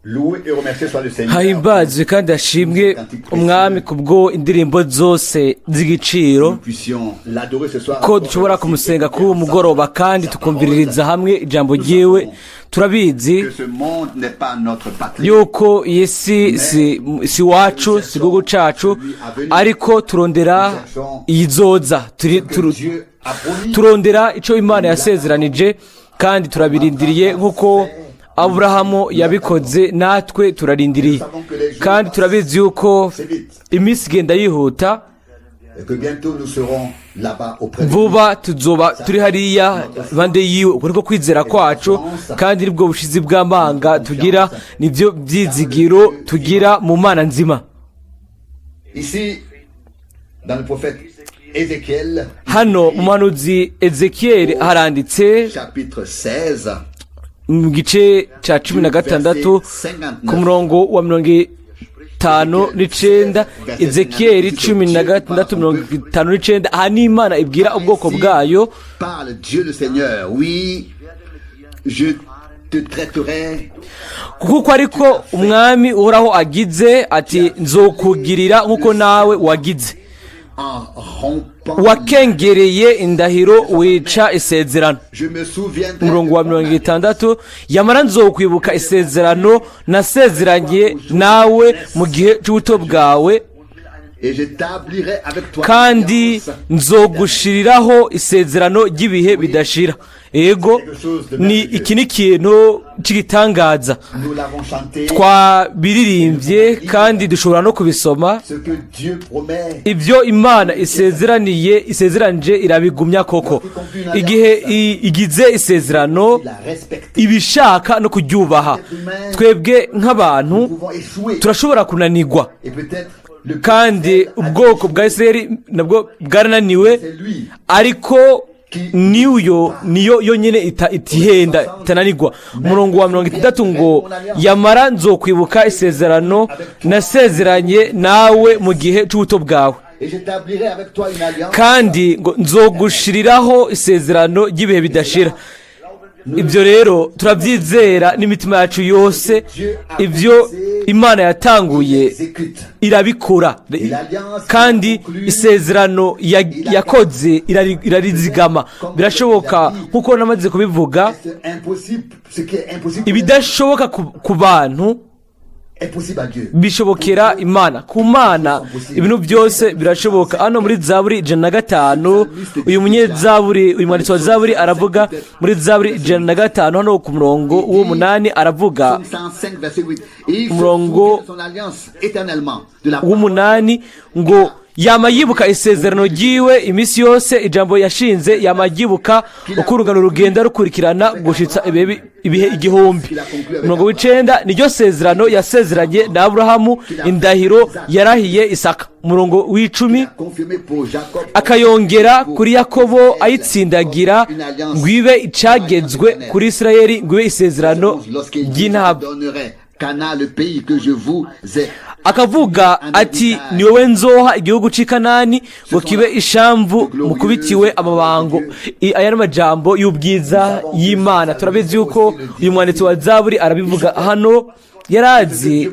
Loué et remercié soit le Seigneur. Hahimbazwe kandi hashimwe Umwami kubwo indirimbo zose z'igiciro Nous puissions l'adorer ce soir. ko dushobora kumusenga kuri uwo mugoroba kandi tukumviririza hamwe ijambo ryiwe. Turabizi Que ce monde n'est pas notre patrie. yuko iyi si iwacu, si igihugu cacu, ariko turondera iyizoza. Que Dieu a promis. Turondera ico Imana yasezeranije kandi turabirindiriye nk'uko Aburahamu yabikoze. Natwe turarindiriye kandi turabizi yuko C'est vite. iminsi igenda yihuta. Et que bientôt nous serons là-bas auprès de lui. Vuba tuzoba turi hariya impande yiwe. Uko niko kwizera kwacu kandi nibwo bushizi bw'amanga tugira, nibyo byizigiro tugira mu Mana nzima. Ici, dans le prophète Ézéchiel, Hano mu muhanuzi Ezekiyeli haranditse chapitre 16, mu gice cya 16 ku murongo wa 59. Ezekiyeli 16, 59. Aha ni Imana ibwira ubwoko bwayo. Parle Dieu le Seigneur. Oui, je te traiterai Kuko ariko Umwami Uhoraho agize ati: "Nzokugirira nk'uko nawe wagize, en rompant. wakengereye indahiro, wica isezerano." Je me souviendrai. Umurongo wa 60: "Yamara nzokwibuka isezerano nasezeranye nawe mu gihe cy'ubuto bwawe, Et j'établirai avec toi kandi une alliance. nzogushiriraho isezerano ry'ibihe bidashira." Ego, ni iki ni ikintu cy'igitangaza. Nous l'avons chanté. Twabiririmbye kandi dushobora no kubisoma. Ce que Dieu promet. Ibyo Imana isezeraniye, isezeranije, irabigumya koko. Igihe igize isezerano, Il a respecté. ibishaka no kuryubaha. Twebwe nk'abantu Nous pouvons échouer. turashobora kunanirwa. Et peut-être le Kandi ubwoko bwa Isirayeli nabwo bwarananiwe, c'est lui. ariko niyo niyo yonyine itihenda, itananirwa. Umurongo wa 60 ngo: "Yamara nzokwibuka isezerano nasezeranye nawe mu gihe cy'ubuto bwawe, Et j'établirai avec toi une alliance. kandi ngo nzogushiriraho isezerano ry'ibihe bidashira." Ibyo rero turabyizera n'imitima yacu yose. Ibyo Imana yatanguye, Exécute. irabikora, kandi isezerano yakoze irarizigama. Birashoboka, nk'uko namaze kubivuga, C'est impossible. Ce qui est impossible ibidashoboka ku bantu est possible à Dieu. bishobokera Imana. Ku Mana ibintu byose birashoboka. Hano muri Zaburi 105, uyu munyezaburi, uyu mwanditsi wa Zaburi aravuga muri Zaburi 105, hano ku murongo w'umunani aravuga, Psaume 105, verset 8. Et il se Umurongo souvient de son alliance éternellement. De la w'umunani ngo: "Yama yibuka isezerano ryiwe iminsi yose, ijambo yashinze yama yibuka uko urungano rugenda rukurikirana gushitsa ibihe 1000." Umurongo w'icenda: "Niryo sezerano yasezeranye na Aburahamu, indahiro yarahiye Isaka." Umurongo w'icumi: confirmé pour Jacob. "Akayongera kuri Yakobo, ayitsindagira ngo ibe icagezwe kuri Isirayeli, ngo ibe isezerano Lorsqu'il dit, je ry'intabwe." donnerai Canaan, le pays que je vous ai. Akavuga ati: "Ni wowe nzoha igihugu cy'i Kanani ngo kibe ishamvu mukubitiwe amabango." Aya ni amajambo y'ubwiza y'Imana. Turabizi yuko uyu mwanditsi wa Zaburi arabivuga hano, yarazi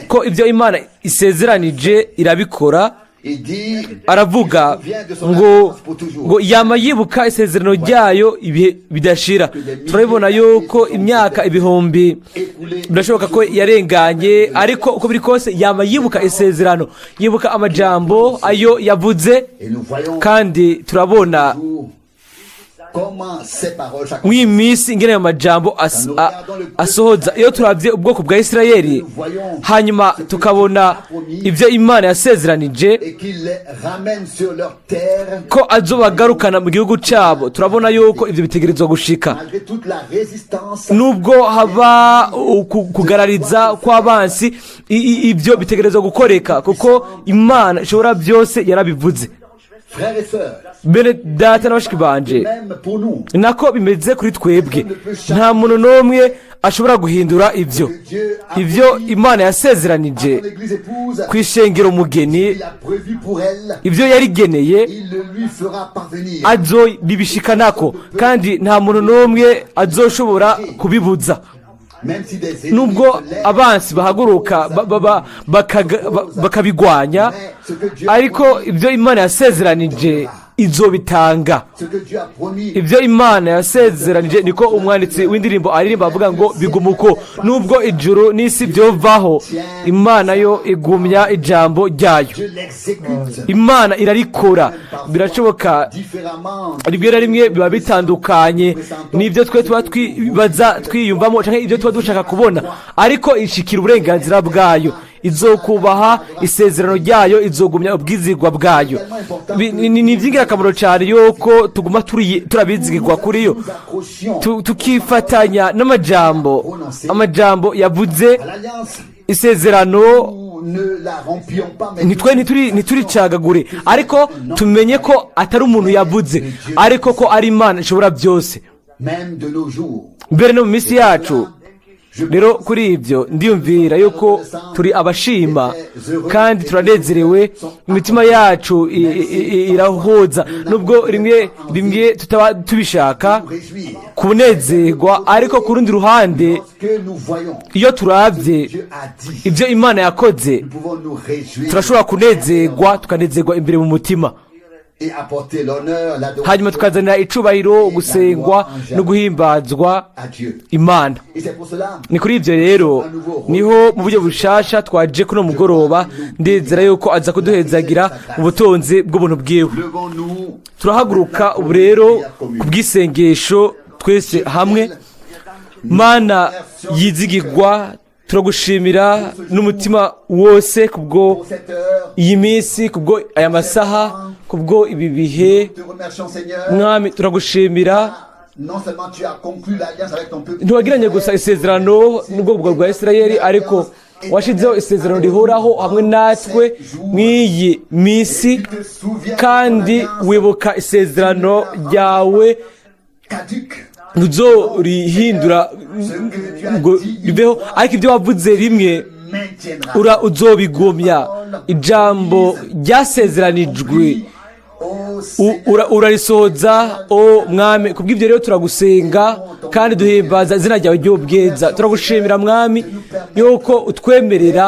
ko ibyo Imana isezeranije irabikora. Il dit, Aravuga ngo yama yibuka isezerano ryayo ibihe bidashira. Turabibona yuko imyaka ibihumbi birashoboka ko yarenganye, ariko uko biri kose yama yibuka isezerano, yibuka amajambo ayo yavuze. Et nous voyons Kandi turabona toujours comment ces paroles s'accomplissent. mw'iyi minsi ingene ayo majambo asohoza. Iyo turabye ubwoko bwa Isirayeli, hanyuma tukabona ibyo Imana yasezeranije, Et qu'il les ramène sur leur terre ko azobagarukana mu gihugu cyabo, turabona yuko ibyo bitegerezwa gushika. malgré toute la résistance. Nubwo haba kugarariza kw'abansi, ibyo bitegerezwa gukoreka kuko Imana ishobora byose yarabivuze. Frères et sœurs, Bene data na bashiki banje, même pour nous, nako bimeze kuri twebwe. Nta muntu n'umwe ashobora guhindura ibyo Dieu a ibyo Imana yasezeranije son église épouse, ku ishengero mugeni, il a prévu pour elle, ibyo yarigeneye, il le lui fera parvenir. azobibishikanako, kandi nta muntu n'umwe azoshobora kubibuza. Nubwo abansi bahaguruka bakabigwanya, ariko ibyo Imana yasezeranije izobitanga. Ibyo Imana yasezeranije, niko umwanditsi w'indirimbo aririmba avuga ngo biguma uko. Nubwo ijuru n'isi byovaho, Imana yo igumya ijambo ryayo. Imana irarikora. Birashoboka rimwe na rimwe biba bitandukanye n'ibyo twe tuba twibaza, twiyumvamo, cyangwa ibyo tuba dushaka kubona, ariko ishikira uburenganzira bwayo, izokubaha isezerano ryayo, izogumya ubwizigwa bwayo. Ni iby'ingirakamaro cyane yuko tuguma turabizigirwa kuri yo, tukifatanya n'amajambo, amajambo yavuze isezerano. Nitwe ntituricagagure, ariko tumenye ko atari umuntu yavuze, ariko ko ari Imana ishobora byose, mbere no mu minsi yacu. Rero kuri ibyo ndiyumvira yuko turi abashima kandi turanezerewe, imitima yacu irahuza, nubwo rimwe rimwe tutaba tubishaka kunezerwa. Ariko ku rundi ruhande, iyo turabye ibyo Imana yakoze, turashobora kunezerwa, tukanezerwa imbere mu mutima, hanyuma tukazanira icubahiro, gusengwa no guhimbazwa Imana. Ni kuri ibyo rero niho mu buryo bushasha twaje kuno mugoroba. Ndizera yuko aza kuduhezagira mu butunzi bw'ubuntu bwiwe. Turahaguruka ubu rero ku bw'isengesho twese hamwe. Mana yizigirwa, turagushimira n'umutima wose kubwo iyi minsi, kubwo aya masaha, kubwo ibi bihe. Mwami, turagushimira. Ntiwagiranye gusa isezerano n'ubwoko bwa Isirayeli, ariko washyizeho isezerano rihoraho hamwe natwe mw'iyi minsi, kandi wibuka isezerano ryawe, ntuzorihindura ngo riveho, ariko ibyo wavuze rimwe ura uzobigumya. Ijambo ryasezeranijwe urarisohoza, o Mwami. Kubw'ibyo rero turagusenga kandi duhimbaza izina ryawe ry'ubwiza. Turagushimira, Mwami, yuko utwemerera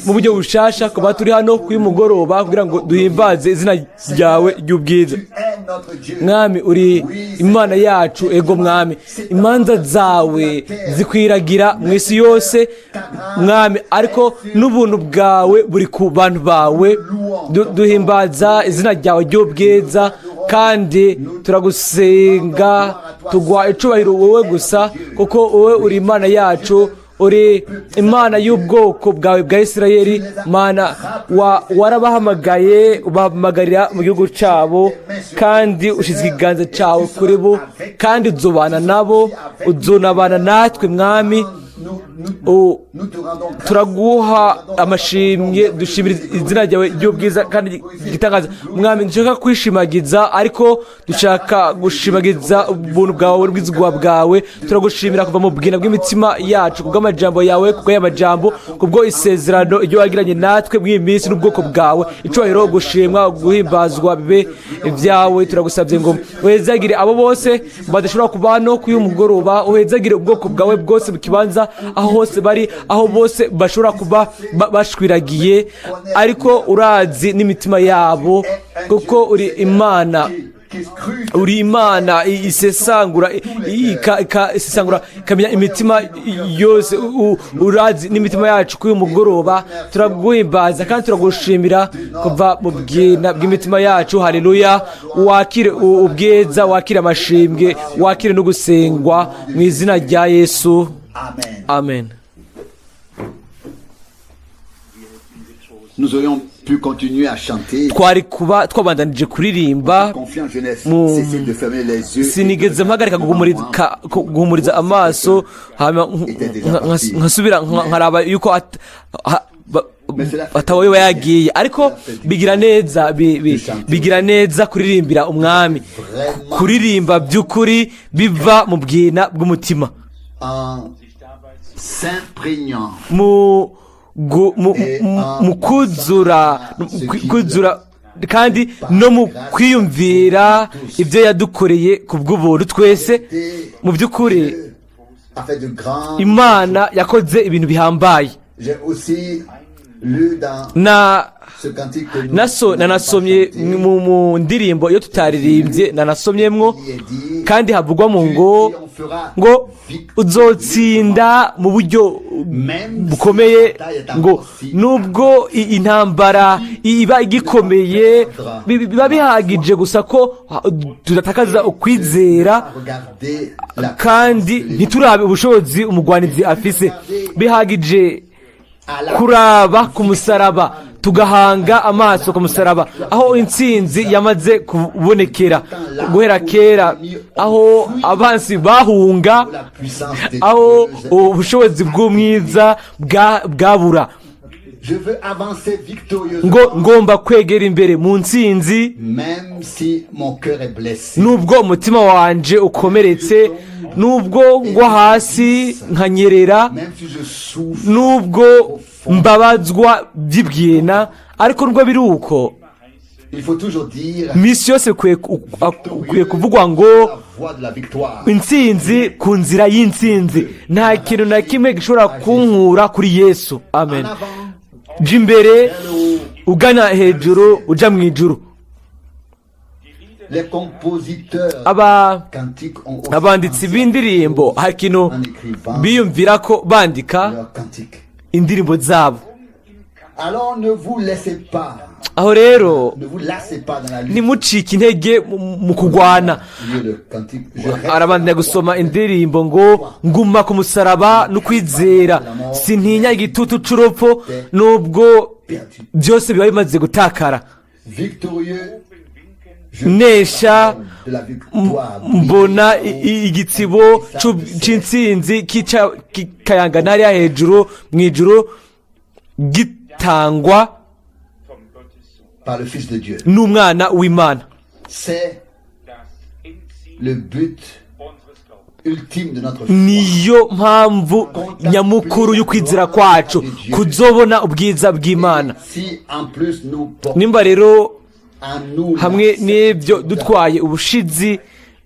mu buryo bushasha kuba turi hano kuri mugoroba kugira ngo duhimbaze izina ryawe ry'ubwiza. Mwami, uri Imana yacu. Ego Mwami, imanza zawe zikwiragira mu isi yose, Mwami, ariko n'ubuntu bwawe buri ku bantu bawe. Duhimbaza izina ryawe ry'ubwiza kandi turagusenga, tuguha icubahiro wowe gusa, kuko wowe uri Imana yacu, uri Imana y'ubwoko bwawe bwa Isirayeli. Mana, warabahamagaye, ubahamagarira mu gihugu cyabo, kandi ushize ikiganza cyawe kuri bo, kandi uzobana nabo, uzonabana natwe, Mwami. Turaguha amashimwe, dushimira izina ryawe ry'ubwiza kandi igitangaza. Mwami, dushaka kwishimagiza, ariko dushaka gushimagiza ubuntu bwawe n'ubwizigwa bwawe. Turagushimira kuva mu bwina bw'imitima yacu kubw'amajambo yawe, kubw'aya majambo, kubwo isezerano iryo wagiranye natwe mw'iyi minsi n'ubwoko bwawe. Icubahiro, gushimwa, guhimbazwa bibe ibyawe. Turagusabye ngo uhezagire abo bose badashobora kuba hano kuri uyu mugoroba, uhezagire ubwoko bwawe bwose mu kibanza aho hose bari, aho bose bashobora kuba bashwiragiye, ariko urazi n'imitima yabo, kuko uri Imana, uri Imana isesangura, isesangura ikamenya imitima yose. Urazi n'imitima yacu kuri uyu mugoroba. Turaguhimbaza kandi turagushimira kuva mu bwina bw'imitima yacu. Haleluya! Wakire ubwiza, wakire amashimwe, wakire no gusengwa mu izina rya Yesu. Amen. Nous aurions pu continuer à chanter. Twari kuba twabandanije kuririmba. Confiant, je n'ai cessé de fermer les yeux. Sinigeze mpagarika guhumuriza amaso, hanyuma nkasubira nkaraba yuko atawe yagiye, ariko bigira neza, bigira neza kuririmbira Umwami, kuririmba by'ukuri biva mu bwina bw'umutima, En s'imprégnant mu kuzura kandi no mu kwiyumvira ibyo yadukoreye ku bw'ubuntu twese mu by'ukuri. a fait de grandes. Imana yakoze ibintu bihambaye. J'ai aussi lu dans Na ce cantique que nous naso n'avons pas nanasomye chanté, mu ndirimbo iyo tutaririmbye, nanasomyemwo il y est dit, kandi havugwa mu tu ngo triompheras ngo victorieusement. uzotsinda mu buryo Même si bukomeye, la bataille est ngo encore si nubwo intambara iba igikomeye, biba bihagije gusa ko tudatakaza ukwizera Regardez la kandi puissance de ntiturabe ubushobozi umugwanizi afise. Bihagije à la kuraba ku musaraba, tugahanga amaso ku musaraba aho intsinzi yamaze kubonekera guhera kera, aho abansi bahunga, la puissance des aho dieux. ubushobozi bw'umwiza bwabura. Je veux avancer victorieusement, Ngo ngomba kwegera imbere mu ntsinzi, même si mon cœur est blessé. nubwo umutima wanje ukomeretse, nubwo ngwa hasi nkanyerera, Même si je souffre, nubwo mbabazwa by'ibwina, ariko nubwo biri uko, il faut toujours dire iminsi yose ukwiye kuvugwa ngo la voie de la victoire. intsinzi ku nzira y'intsinzi. Nta kintu na kimwe gishobora kunkura kuri Yesu. Amen. En avant, Jya imbere vers le haut. ugana hejuru, uja mu ijuru. Les compositeurs cantiques ont aussi Abanditsi pensé b'indirimbo hari ikintu en écrivant biyumvira ko bandika leurs cantiques. indirimbo zabo. Alors ne vous laissez pas, Aho rero ne vous lassez pas dans la lutte. ntimucike intege mu kurwana. Lisez le cantique. Je reste Arabandanya gusoma indirimbo ngo nguma ku musaraba no kwizera, sintinya igitutu c'urupfu nubwo perdu. byose biba bimaze gutakara. Victorieux, je Nesha de la victoire. mbona igitsibo c'intsinzi kikayangana hariya hejuru mu ijuru, gitangwa par le Fils de Dieu. n'umwana w'Imana. C'est le but ultime de notre foi. Niyo mpamvu nyamukuru y'ukwizera kwacu, kuzobona ubwiza bw'Imana. Si en plus nous portons Nimba rero en nous la hamwe n'ibyo certitude dutwaye ubushizi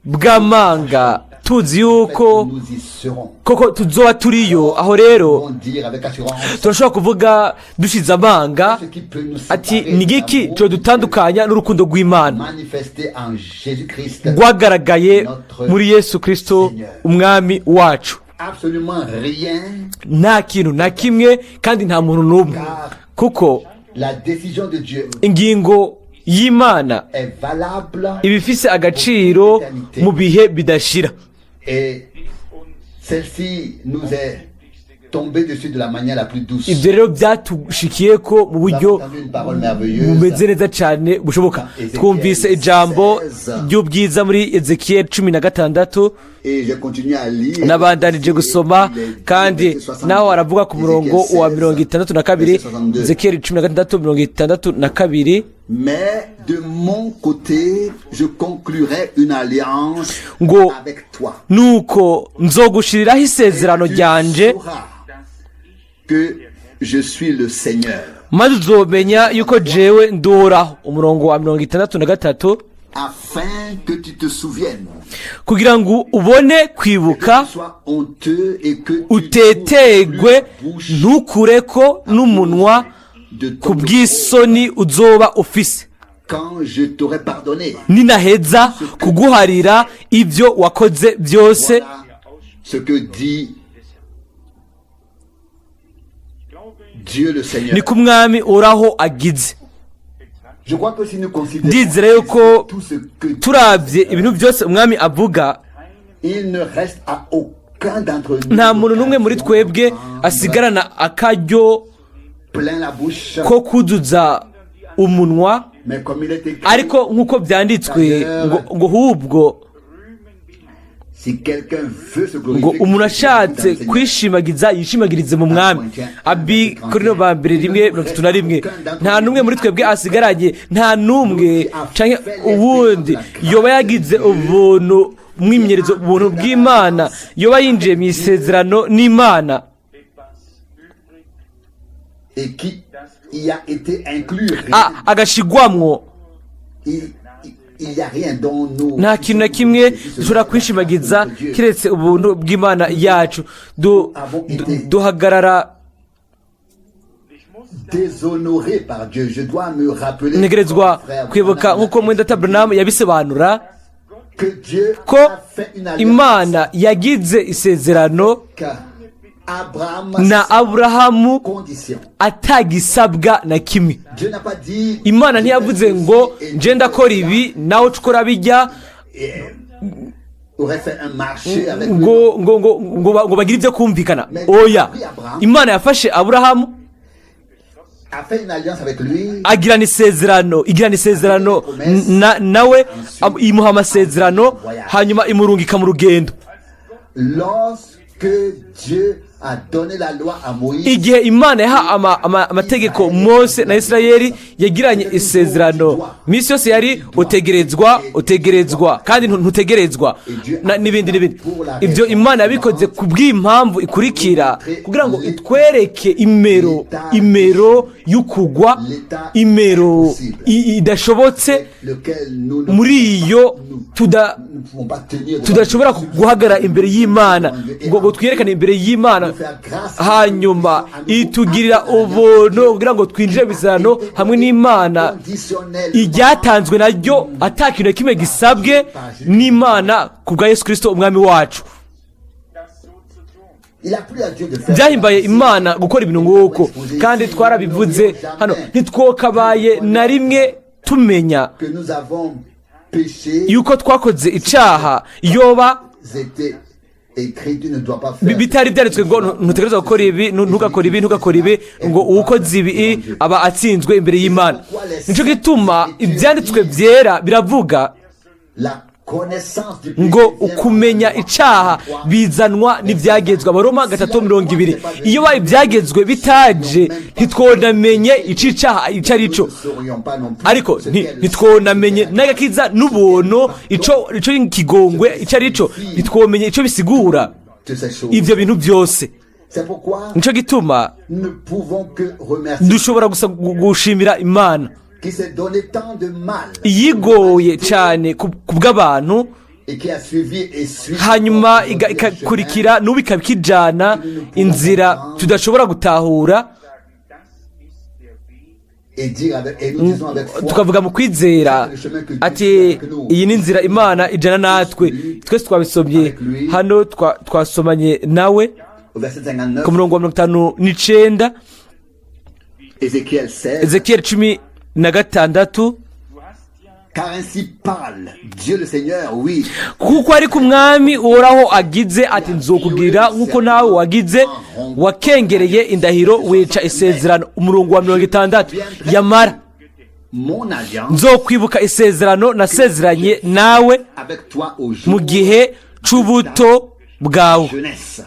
bw'amanga, tuzi yuko nous y serons. koko tuzoba turiyo, aho rero Nous pouvons dire avec assurance turashobora kuvuga dushize amanga ce qui peut nous ati séparer ni de giki l'amour cyo dutandukanya n'urukundo rw'Imana manifesté en Jésus-Christ? rwagaragaye muri Yesu Kirisito umwami wacu? Absolument rien. Nta kintu na kimwe kandi nta muntu n'umwe, kuko La décision de Dieu ingingo y'Imana est valable iba ifise agaciro mu bihe bidashira. Et celle-ci nous est tombée dessus de la manière la plus douce. Ibyo rero byatushikiye ko mu Nous buryo avons entendu une parole merveilleuse. bumeze neza cyane bushoboka. Twumvise ijambo ry'ubwiza muri Ezekiyeli 16. Et j'ai continué à lire. Nabandanije gusoma kandi naho aravuga ku murongo wa 62, Ezekiyeli 16, 62: Mais de mon côté, je conclurai une alliance Ngo avec toi. nuko nzogushiriraho isezerano Et tu ryanje, sauras que je suis le Seigneur, maze uzomenya yuko jewe nduhoraho. Umurongo wa 63: afin que tu te souviennes, kugira ngo ubone kwibuka, que tu sois honteux et que tu utetegwe, n'ouvres plus la bouche ntukureko n'umunwa de ku ton bw'isoni uzoba ufise, quand je t'aurai pardonné. ninaheza kuguharira ibyo wakoze byose. Voilà ce que dit Dieu le Seigneur. Niko umwami uraho agize. Je crois que si nous considérons Ndizera yuko tout ce que turabye ibintu byose umwami avuga, il ne reste à aucun d'entre nous nta muntu n'umwe muri twebwe asigarana akaryo plein la bouche, ko kuzuza umunwa, mais comme il est écrit, ariko nk'uko byanditswe ngo hubwo si quelqu'un veut se ngo glorifier, umuntu ashatse kwishimagiza yishimagirize mu mwami. Abakorinto ba mbere 1, 31. Nta n'umwe muri twebwe asigaranye, nta n'umwe canke uwundi yoba yagize ubuntu mwimyerezo, ubuntu bw'Imana, yoba yinjiye mu isezerano n'Imana et qui y a été inclus, agashigwamwo, il, Il n'y a rien dont nous Nta kintu na kimwe dushobora kwishimagiza keretse ubuntu bw'Imana yacu. Duhagarara déshonoré par Dieu. Je dois me rappeler ntegerezwa frère kwibuka Branham nk'uko mwenda Branham yabisobanura que Dieu ko a fait une alliance Imana yagize isezerano avec Abraham na Aburahamu condition. atagisabwa na kimwe. Dieu n'a pas dit Imana ntiyavuze ngo nje ndakora ibi, nawe uca ukora bijya aurait fait un marché avec lui. Ngo bagire ibyo kumvikana. Oya, Imana yafashe Aburahamu A fait une alliance avec lui. Agirana isezerano, igirana isezerano nawe, imuha amasezerano, hanyuma imurungika mu rugendo. Lorsque Dieu a donné la loi à Moïse, Igihe Imana yaha amategeko Mose na Isirayeli, yagiranye isezerano. Minsi yose yari utegerezwa, utegerezwa kandi ntutegerezwa n'ibindi n'ibindi. Ibyo Imana yabikoze ku bw'impamvu ikurikira, kugira ngo itwereke imero y'ukugwa, imero idashobotse lequel nous ne muri iyo nous ne pouvons pas tenir devant tudashobora Dieu. Guhagarara imbere y'Imana ngo twiyerekane imbere y'Imana. Hanyuma itugirira ubuntu kugira ngo twinjire mu isezerano hamwe n'Imana Conditionnel iryatanzwe naryo ata kintu na kimwe gisabwe n'Imana ku bwa Yesu Kirisito umwami wacu. Il a plu à Dieu de faire Byahimbaye Imana gukora ibintu nk'uko, kandi twarabivuze hano, ntitwokabaye na rimwe tumenya que nous avons péché. Yuko twakoze icaha yoba C'était écrit, tu ne dois pas faire bitari byanditswe ngo ntutegerezwa gukora ibi, ntugakore ibi, ntugakore ibi, ngo uwukoze ibi aba atsinzwe imbere y'Imana. Nicyo gituma ibyanditswe byera biravuga la connaissance du péché ngo vient ukumenya icaha bizanwa n'ibyagezwe, Abaroma 3:20. Iyo ba ibyagezwe bitaje, ntitwonamenye ico icaha ico ari cyo. Nous ne saurions pas non plus Ariko ce qu'est le ntitwonamenye n'agakiza n'ubuntu, ico kigongwe ico ari cyo, ntitwomenye ico bisigura de ces choses. ivyo bintu byose. C'est pourquoi Nico gituma nous ne pouvons que remercier dushobora gusa gushimira Imana qui s'est donné tant de mal yigoye cyane ku bw'abantu et qui a suivi et suit hanyuma ikakurikira n'ubu ikaba ikijana inzira tudashobora gutahura et dire avec, et nous disons avec foi tukavuga mu kwizera ati iyi ni inzira Imana ijana natwe. Twese twabisomye hano, twasomanye nawe au verset 59 ku murongo wa 59. Ézéchiel 16 Ezekiyeli 16. Car ainsi parle Dieu le Seigneur, oui, Kuko ariko umwami Uhoraho agize ati nzokubwira nk'uko nawe wagize, wakengereye indahiro, wica isezerano. Umurongo wa 60: yamara mon alliance nzokwibuka isezerano nasezeranye nawe avec toi au jour mu gihe c'ubuto bwawe jeunesse.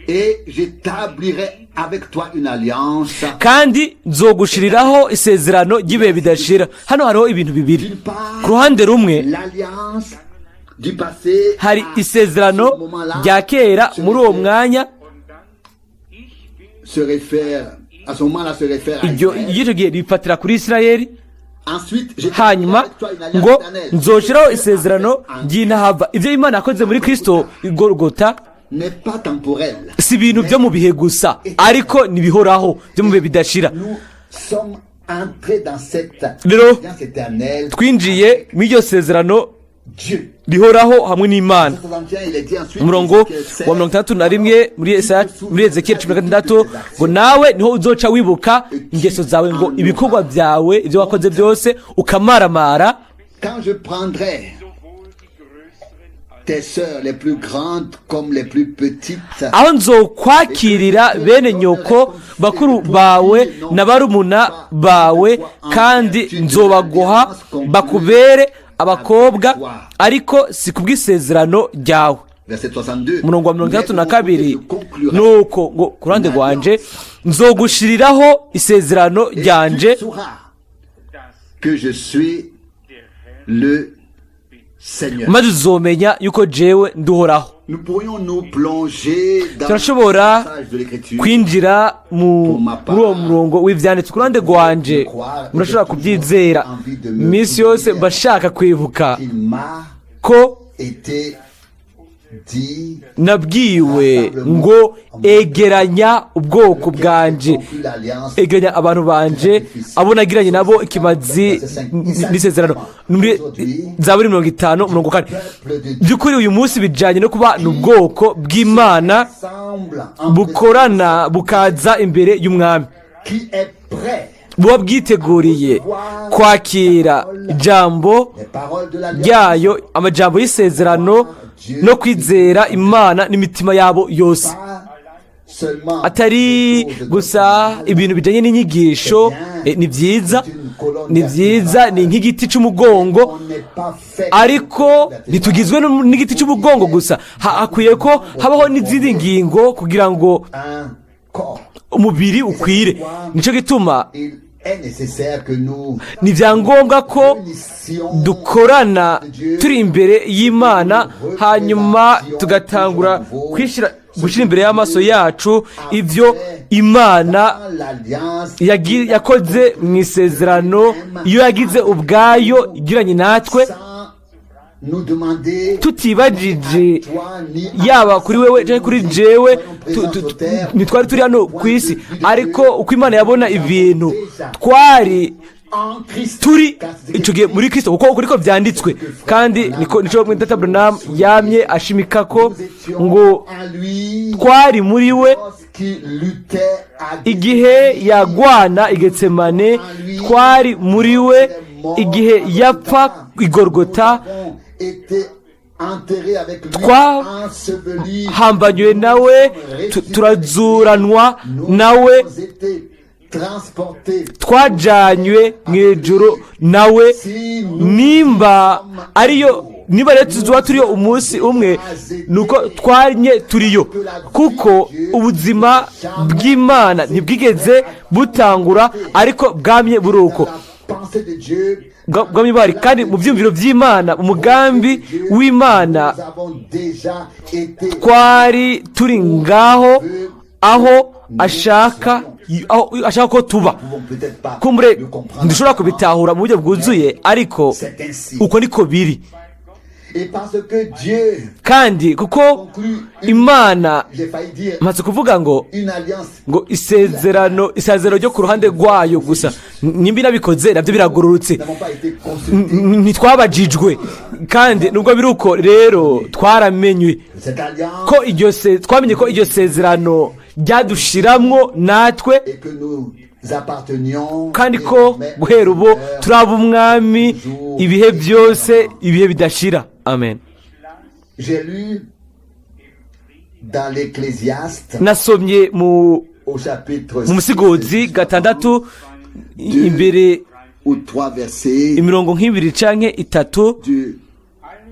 Et j'établirai avec toi une alliance. Kandi nzogushiriraho isezerano ry'ibihe bidashira. Hano hariho ibintu bibiri. D'une part, Ku ruhande rumwe l'alliance du passé hari isezerano rya kera muri uwo mwanya se réfère, à ce moment-là se réfère à iryo Israël. Icyo gihe rifatira kuri Isirayeli. Ensuite, j'établirai Hanyuma avec toi une alliance ngo éternelle. nzoshiraho isezerano ry'intahava. Ibyo Imana yakoze muri Kristo Igorogota N'est pas temporel. si ibintu byo mu bihe gusa, ariko ntibihoraho, byo mu bihe bidashira. Nous sommes entrés dans cette Rero alliance éternelle twinjiye muri iryo sezerano Dieu. rihoraho hamwe n'Imana. 61, il est dit ensuite, Umurongo Ézéchiel 16, wa 61 muri Yesaya, muri Ezekiyeli 16, ngo nawe niho uzoca wibuka ingeso zawe, ngo ibikorwa byawe, ibyo wakoze byose, ukamaramara. Quand je prendrai tes sœurs les plus grandes comme les plus petites, Aho nzokwakirira bene nyoko, bakuru bawe na barumuna bawe, kandi nzobaguha bakubere abakobwa, ariko si kubw'isezerano ryawe. Verset 62. Umurongo wa 62: Je conclurai nuko ngo ku ruhande rwanje nzogushiriraho isezerano et ryanje tu sauras que je suis le Seigneur. Maze uzomenya yuko jewe nduhoraho. Nous pourrions nous plonger dans Turashobora le passage de l'Écriture. Kwinjira muri uwo murongo w'ivyanditswe. Ku ruhande rwanje, murashobora kubyizera, iminsi yose mba shaka kwibuka Il m'a ko été dit nabwiwe ngo: "Egeranya ubwoko bwanje, conclut l'alliance egeranya abantu banje, abo nagiranye nabo ikimazi n'isezerano." Ni muri Zaburi 50 umurongo 4. By'ukuri uyu munsi bijyanye no kuba ni ubwoko bw'Imana semble en bukorana bukaza imbere y'Umwami, qui est prêt buba bwiteguriye kwakira ijambo les paroles de l'alliance ryayo, amajambo y'isezerano, no kwizera Imana n'imitima yabo yose, pas seulement atari gusa ibintu bijyanye n'inyigisho. Ni byiza, ni byiza, ni nk'igiti cy'umugongo, on n'est pas fait ariko ntitugizwe n'igiti cy'umugongo gusa. Hakwiye ko habaho n'izindi ngingo kugira ngo un corps. umubiri ukwire. Nicyo gituma Il est nécessaire que nous ni byangombwa ko unissions dukorana turi imbere y'Imana, hanyuma tugatangura gushyira imbere y'amaso yacu ibyo Imana dans l'alliance yakoze mu isezerano iyo yagize ubwayo igiranye natwe, sans nous demander tutibajije toi ni yaba kuri wewe cyangwa kuri jewe. Ntitwari turi hano ku isi, ariko uko Imana yabona ibintu, twari en Christ turi icyo gihe muri Kristo, kuko uko niko byanditswe. Kandi niko nico Data Branham yamye ashimika ko ngo en lui twari muri we lorsqu'il luttait à igihe yagwana i Getsemane, twari muri we igihe yapfa i Gorgota, été enterré avec lui, enseveli, hambanywe nawe, turazuranwa nawe, nous avons été transportés. Twajanywe mu ijuru nawe. Nimba ariyo, niba rero tuzuba turiyo umunsi umwe, nuko twanye turiyo, kuko ubuzima bw'Imana ntibwigeze butangura, ariko bwamye buri uko La pensée de Dieu, bwamye buhari. Kandi mu byumviro by'Imana, umugambi w'Imana, nous avons déjà été twari turi ngaho aho ashaka, aho ashaka ko tuba. Nous pouvons peut-être pas Kumbure le comprendre. ntidushobora kubitahura mu buryo bwuzuye, ariko C'est ainsi. uko niko biri. Et parce que Dieu Kandi kuko conclut une, Imana, j'ai failli dire maze kuvuga ngo une alliance ngo isezerano ryo ku ruhande rwayo gusa, nimba inabikoze nabyo biragororotse. Nous n'avons pas été consultés. Ntitwabajijwe. Kandi nubwo biri uko rero, twaramenywe Cette alliance ko iryo se twamenye ko iryo sezerano ryadushiramwo natwe, et que nous appartenions kandi ko désormais au guhera ubu Seigneur. turaba Umwami ibihe byose, ibihe bidashira. Amen. J'ai lu dans l'Ecclésiaste Nasomye mu au chapitre mu Musigozi 6 imbere ou trois versets imirongo nk'ibiri canke itatu. Du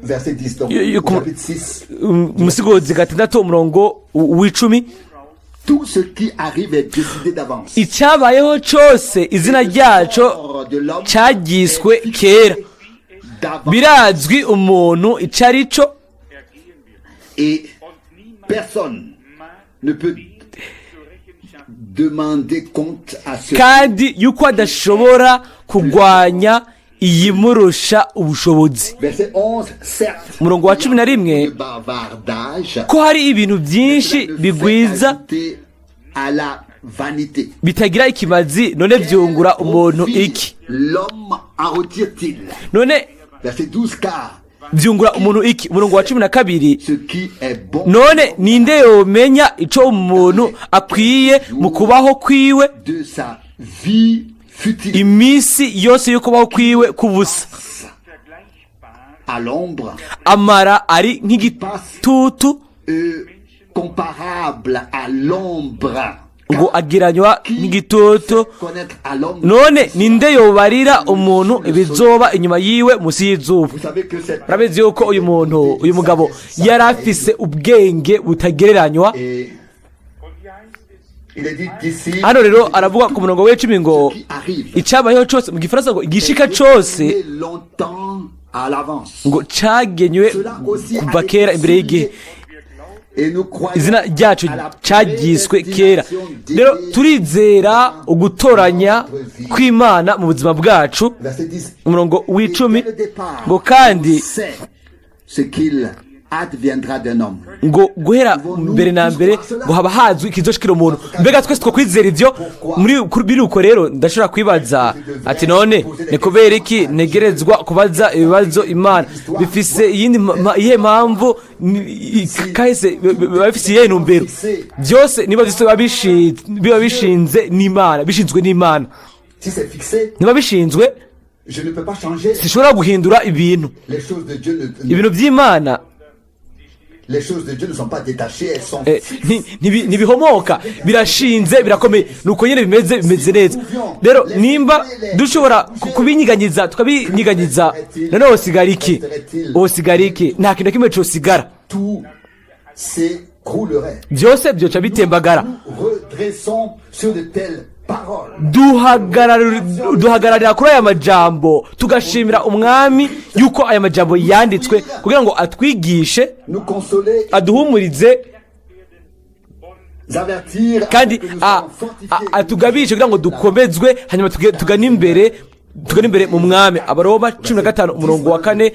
verset 10, donc au chapitre 6. Umusigozi 6 umurongo w'10. Tout ce qui arrive est décidé d'avance. Icyabayeho cyose, izina ryaco Sort de l'homme cyagiswe est fixé kera. d'avance. Birazwi umuntu icyo ari cyo. Et personne ne peut demander compte à ce Kandi yuko adashobora kurwanya iyimurusha ubushobozi. Verset 11, certes, Umurongo wa 11, de bavardage, ko hari ibintu byinshi cela ne fait bigwiza ajouter à la vanité. bitagira ikimazi, none byungura umuntu Profit iki? l'homme en retire-t-il? None Verset 12, car byungura umuntu iki? Umurongo wa 12, ce qui est bon none ninde yomenya ico umuntu akwiye mu kubaho kwiwe, de sa vie futile iminsi yose yo kubaho kwiwe k'ubusa à l'ombre, amara ari nk'igitutu, comparable à l'ombre? Ngo ageranywa nk'igitutu. Connaître à l'homme. None ninde yobarira umuntu ibizoba inyuma yiwe munsi y'izuba? Vous savez que cette Urabizi yuko uyu muntu, uyu mugabo, yari afise ubwenge butagereranywa. Et il est dit ici Hano rero aravuga ku murongo w'10 ngo qui arrive icyabayeho cyose, mu gifaransa ngo igishika cyose, est longtemps à l'avance. ngo cagenywe Cela aussi kuva a été kera imbere y'igihe. souligné. Et nous croyons Izina ryacu à la cyagiswe kera. prédestination Rero dédiée. turizera ugutoranya kw'Imana mu buzima bwacu. Verset 10. Umurongo w'icumi Et dès le départ, ngo kandi on sait ce qu'il adviendra d'un homme. Ngo guhera mbere na mbere ngo haba hazwi ikizoshikira umuntu. Mbega twese twokwizera ivyo? Muri biri uko rero, ndashobora kwibaza ati: none ni kubera iki ntegerezwa kubaza ibibazo Imana? Bifise iyindi iyihe mpamvu? Kahise biba bifise iyihe ntumbero? Byose niba byose biba bishinze n'Imana, bishinzwe n'Imana. Si c'est fixé, Niba bishinzwe, je ne peux pas changer. sinshobora guhindura ibintu. Les choses de Dieu ne, Ibintu by'Imana les choses de Dieu ne sont pas détachées, elles sont ntibihomoka, birashinze, birakomeye. Nuko nyine bimeze, bimeze neza. Rero nimba dushobora kubinyiganyiza, tukabinyiganyiza, noneho wosigara iki? Wosigara iki? Nta kintu na kimwe cosigara. Tout s'écroulerait. Byose byoca bitembagara. Nous redressons sur de telles paroles. Duhagararira kuri aya majambo, tugashimira Umwami yuko aya majambo yanditswe kugira ngo atwigishe, Nous consoler, aduhumurize, avertir, kandi que nous soyons fortifiés. atugabishe kugira ngo dukomezwe, hanyuma tugane imbere mu Mwami. Abaroma 15 umurongo wa 4.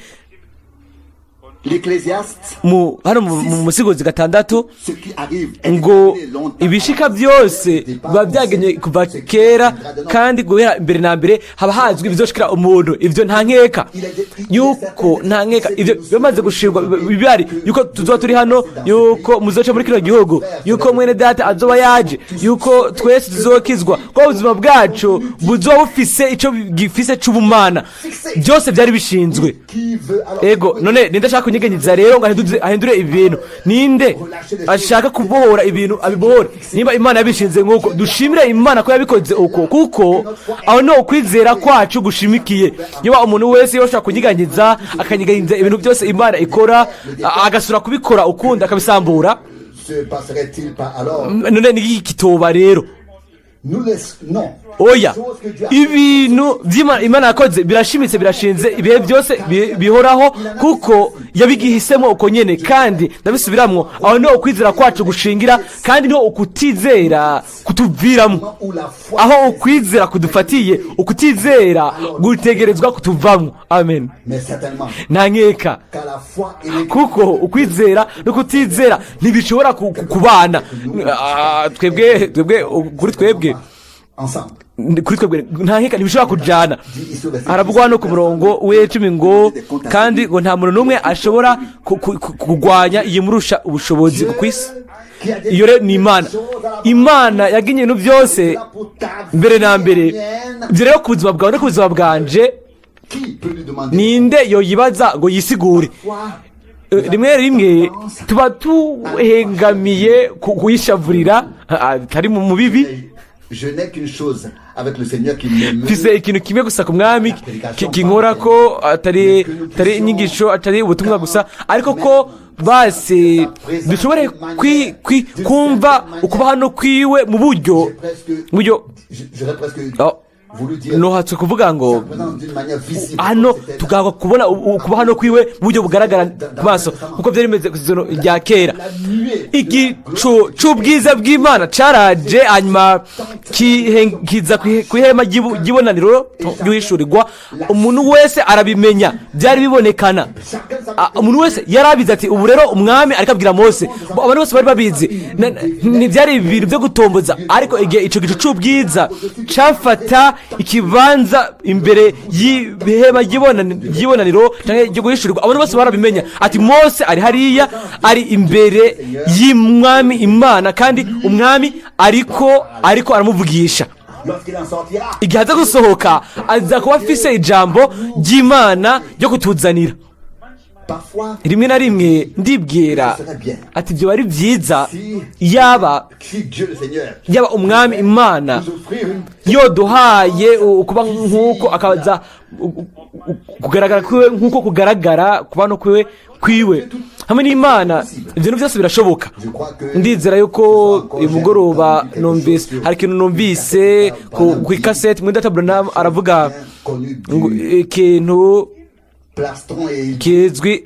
L'Ecclésiaste, Mu hano mu Musigozi 6, ce qui arrive est ngo déterminé longtemps. ibishika byose biba byagenye kuva kera, kandi guhera mbere na mbere haba hazwi ibizoshikira umuntu. Ibyo nta nkeka yuko, nta nkeka, ibyo bimaze gushirwa bibari yuko tuzoba turi hano, yuko muzoca muri kino gihugu, yuko mwene data azoba yaje, yuko twese tuzokizwa, ko ubuzima bwacu buzoba bufise ico gifise c'ubumana. Byose byari bishinzwe. Qui veut alors Ego, none ninde ashaka kunyeganyiza rero ngo ahindure ibintu? Ninde ashaka kubohora ibintu abibohore? Niba Imana yabishinze nk'uko, dushimire Imana ko yabikoze uko, kuko aho ni ukwizera kwacu gushimikiye. Niba umuntu wese yoshobora kunyiganyiza, akanyiganyiza ibintu byose Imana ikora, agasura kubikora ukundi, akabisambura, Se passerait-il pas alors? none ni iki kitoba rero? Nous laisse non. Oya. Chose que Dieu a Ibintu by'Imana Imana yakoze birashimitse, birashinze ibihe byose, bihoraho, kuko yabigihisemo uko nyene. Kandi ndabisubiramwo, aho niho ukwizera kwacu gushingira, kandi niho ukutizera kutuviramo. Où la foi Aho ukwizera kudufatiye, ukutizera gutegerezwa kutuvamwo. Amen. Mais certainement, Nta nkeka, car la foi et les kuko ukwizera no kutizera ntibishobora kubana. Twebwe kuri twebwe ensemble. Kuri twebwe nta nkeka, ntibishobora kujana. Haravugwa hano ku murongo w'icumi ngo kandi ngo nta muntu n'umwe ashobora kurwanya iyimurusha ubushobozi ku isi. Iyo rero ni Imana. Imana yagenye ibintu byose mbere na mbere. Ibyo rero ku buzima bwawe no ku buzima bwanje, Qui peut lui demander? ninde yoyibaza ngo yisigure? Rimwe rimwe tuba tuhengamiye kuyishavurira, atari mu bibi. Je n'ai qu'une chose avec le Seigneur qui m'émeut. Mfise ikintu kimwe gusa ku Mwami kinkora ko atari inyigisho, atari ubutumwa gusa, ariko ko basi dushobore kumva ukuba hano kwiwe mu buryo J'ai presque, buryo j'aurais presque Oh, voulu dire nohatswe kuvuga ngo sa présence d'une manière visible. hano C'était tugahwa kubona kuba hano kwiwe mu buryo bugaragara ku maso, nkuko byari bimeze ku isezerano rya kera. la nuée. Igicu c'ubwiza bw'Imana caraje, hanyuma kiza ku ihema ry'ibonaniro ry'uhishurirwa. Umuntu wese arabimenya, byari bibonekana. Chacun savait Umuntu wese yari abizi ati: ubu rero Umwami ariko abwira Mose. Abantu bose bari babizi. Ntibyari ibintu byo gutomboza, ariko igihe ico gicu c'ubwiza cafata ikibanza imbere y'ihema ry'ibonaniro canke ryo guhishurirwa, abantu bose barabimenya ati: Mose ari hariya, ari imbere y'Umwami Imana, kandi Umwami ariko aramuvugisha. Lorsqu'il en sortira, Igihe aza gusohoka, aza kuba afise ijambo ry'Imana ryo kutuzanira. Parfois, Rimwe na rimwe ndibwira ce serait bien ati ibyo bari byiza yaba si Dieu le Seigneur yaba Umwami Imana nous offrir une yoduhaye kuba nk'uko akaza kugaragara kwiwe, nk'uko kugaragara kuba no kwiwe hamwe n'Imana, ibyo bintu byose birashoboka. Je crois que Ndizera yuko uyu mugoroba numvise hari ikintu numvise ku ikaseti, muri data Branham aravuga connu ngo du ikintu plastron et il kizwi.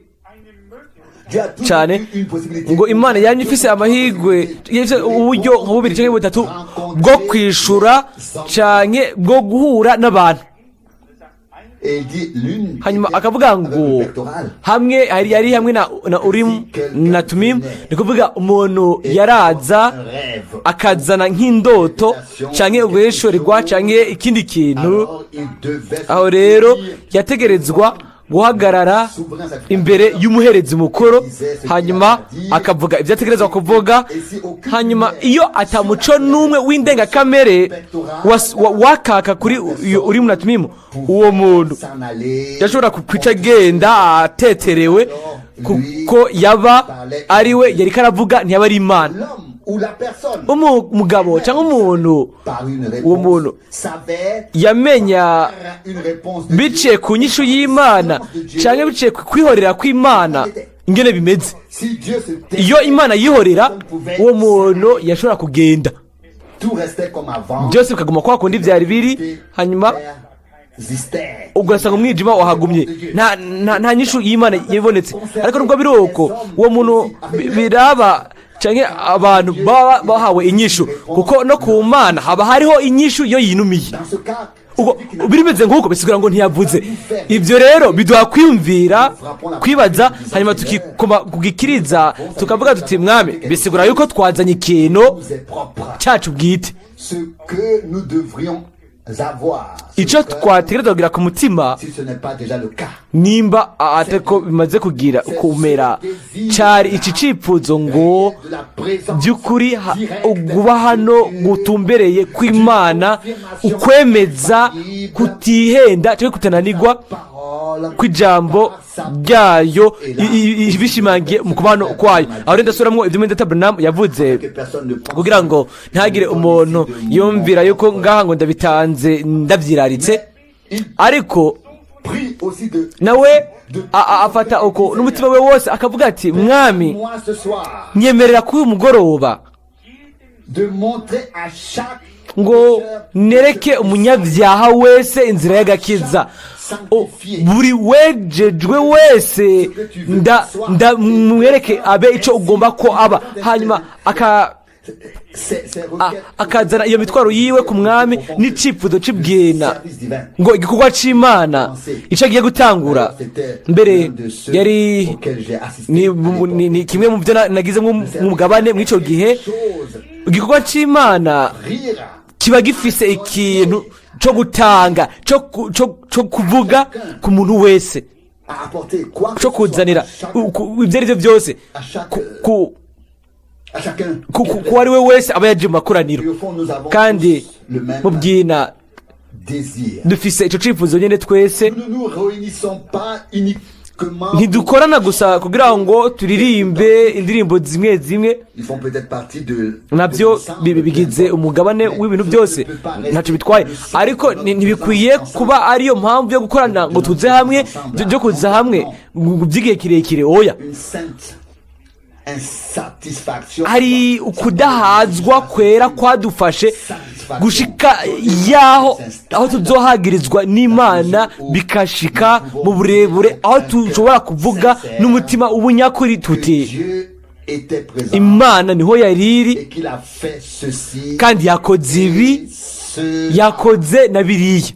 Cyane ngo Imana yamye ifise amahirwe, ifise uburyo nka bubiri cyangwa butatu bwo kwishura canke bwo guhura n'abantu. Hanyuma akavuga ngo hamwe hari yari hamwe na Urimu na Tumimu, ni kuvuga umuntu yaraza akazana nk'indoto canke uguheshurirwa canke ikindi kintu. Aho rero yategerezwa guhagarara imbere y'umuherezi mukuru, hanyuma akavuga ibyo ategerezwa kuvuga. Hanyuma iyo atamuco n'umwe w'indengakamere wakaka kuri uyu Urimu na Tumimu, uwo muntu yashobora kwica agenda ateterewe, kuko yaba ari we yari karavuga, ntiyaba ari Imana. Umugabo cyangwa umuntu, uwo muntu yamenya biciye ku nyishu y'Imana cyangwa biciye ku kwihorera kw'Imana ingene bimeze. Iyo Imana yihorera, uwo muntu yashobora kugenda, byose bikaguma kwa kundi byari biri, hanyuma ugasanga umwijima wahagumye, nta nyishu y'Imana yibonetse. Ariko nubwo biri uko, uwo muntu biraba cyangwa abantu baba bahawe inyishu, kuko no ku Mana haba hariho inyishu iyo yinumiye. Ubwo birimeze nk'uko bisigura ngo ntiyavuze. Ibyo rero biduha kwiyumvira, kwibaza, hanyuma tukikoma kugikiriza, tukavuga tuti: "Mwami, bisigura yuko twazanye ikintu cyacu bwite." Icyo twategerezwa kugira ku mutima, nimba atako bimaze kugira kumera, cyari iki cyifuzo ngo by'ukuri kuba hano gutumbereye kw'Imana, ukwemeza kutihenda cyangwa kutananirwa kw'ijambo ryayo bishimangiye mu kubano kwayo. Aho rero ndasubiramo ibyo mwene Branham yavuze, kugira ngo ntihagire umuntu yumvira yuko ngaha ngo ndabitanze ndabyiraritse. Ariko nawe afata uko n'umutima we wose, akavuga ati: "Mwami, nyemerera kuri uyu mugoroba ngo nereke umunyabyaha wese inzira y'agakiza, buri wejejwe wese ndamwereke abe icyo ugomba ko aba." Hanyuma akazana iyo mitwaro yiwe ku Mwami n'icyifuzo c'ibwena ngo igikorwa c'Imana icyo agiye gutangura. Mbere yari ni kimwe mu byo nagize nk'umugabane muri icyo gihe. Igikorwa c'Imana kiba gifise ikintu cyo gutanga, cyo kuvuga ku muntu wese, cyo kuzanira ibyo ari byo byose ku ari we wese aba yaje mu makoraniro. Kandi mu bwina dufise icyo cyifuzo nyine twese. Ntidukorana gusa kugira ngo turirimbe indirimbo zimwe zimwe, nabyo bigize umugabane w'ibintu byose, ntacyo bitwaye, ariko ntibikwiye kuba ariyo mpamvu yo gukorana ngo tuze hamwe, byo kuza hamwe by'igihe kirekire, oya. Hari ukudahazwa kwera kwadufashe gushika yaho aho tuzohagirizwa n'Imana, bikashika mu burebure aho dushobora kuvuga n'umutima ubunyakuri tuti: "Imana niho yari iri kandi yakoze ibi, yakoze na biriya."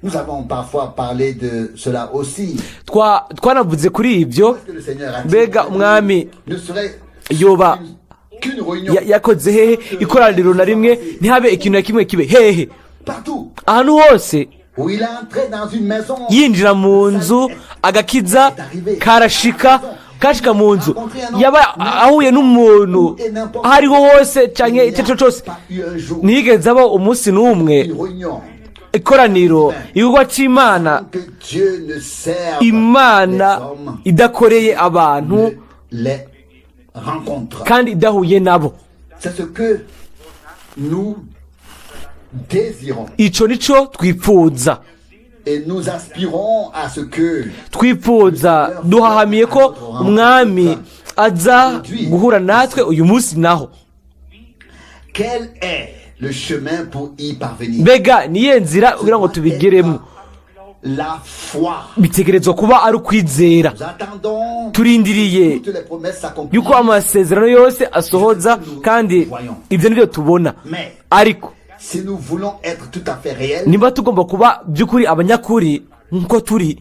Nous avons parfois parlé de cela aussi. Twanavuze kuri ibyo. Mbega Umwami yoba yakoze hehe ikoraniro na rimwe ntihabe ikintu na kimwe kibe? Hehe? Ahantu hose yinjira mu nzu, agakiza karashika, kashika mu nzu. Yaba ahuye n'umuntu aho ariho hose cyangwa icyo ari cyo cyose, ntiyigeze aba umunsi n'umwe ikoraniro, igikorwa cy'Imana, Imana idakoreye abantu kandi idahuye nabo. C'est ce que nous désirons. Icyo nicyo twipfuza. Et nous aspirons à ce que Twipfuza, duhahamiye ko Umwami aza guhura natwe uyu munsi naho. Quel est le chemin pour y parvenir? Mbega niyo nzira kugira ngo tubigeremo? la foi. Bitegerezwa kuba ari ukwizera. Nous attendons Turindiriye toutes les promesses s'accomplissent. yuko amasezerano yose asohoza, kandi ibyo nibyo tubona. Ariko Si nous voulons être tout à fait réels, niba tugomba kuba by'ukuri abanyakuri nk'uko turi,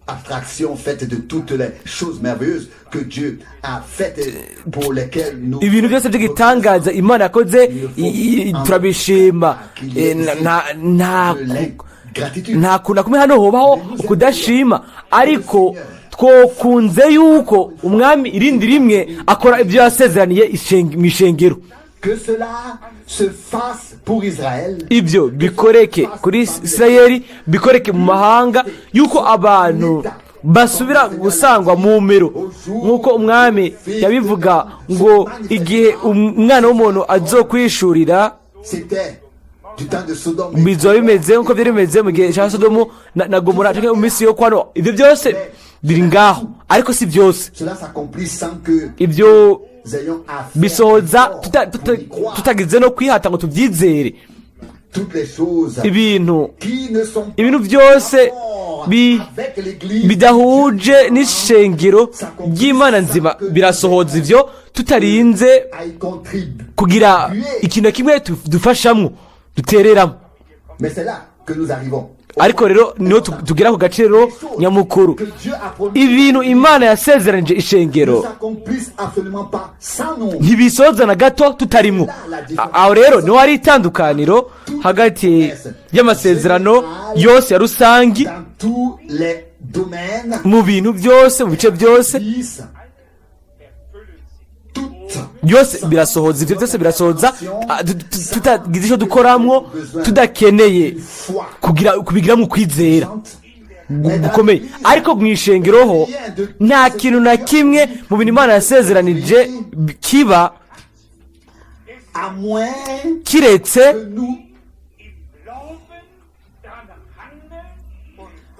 abstraction faite de toutes les choses merveilleuses que Dieu a faites et pour lesquelles nous ibintu byose by'igitangaza Imana yakoze turabishima. de l'ingratitude. Nta kuntu na kumwe hano hobaho kudashima, ariko twokunze yuko Umwami irindi rimwe akora ibyo yasezeraniye mu ishengero. Que cela se fasse pour Israël. Ibyo bikoreke kuri Isirayeli, bikoreke mu mahanga, yuko abantu basubira gusangwa mu mero nk'uko Umwami yabivuga ngo igihe Umwana w'umuntu azokwishurira, C'était du temps de Sodome et bizoba bimeze nk'uko byari bimeze mu gihe cya Sodomu na Gomora cyangwa mu minsi yo kwa Nowa. Ibyo byose biri ngaho, ariko si byose. Cela s'accomplit sans que Ibyo nous ayons à faire bisohoza effort pour y croire. Tutagize no kwihata ngo tubyizere. Toutes les choses Ibintu qui ne sont pas ibintu byose en avec l'Église bidahuje n'ishengero ry'Imana nzima birasohoza ivyo tutarinze à y contribuer. Kugira ikintu na kimwe dufashamwo, dutereramo. Mais c'est là que nous arrivons. Ariko rero niho tugera ku gaciro nyamukuru. Que Dieu a promis Ibintu Imana yasezeranije ishengero ne s'accomplissent absolument pas sans nous. Ntibisoza na gato tutarimwo. Aho rero niho hari itandukaniro hagati y'amasezerano yose ya rusangi. Dans tous les domaines, Mu bintu byose, mu bice byose, dix, toutes byose birasohoza, ibyo byose birasohoza tutagize icyo dukoramwo, tudakeneye foi kugira kubigiramo ukwizera gukomeye. Ariko mu ishengero ho nta kintu na kimwe mu bintu Imana yasezeranije kiba à moins kiretse que nous,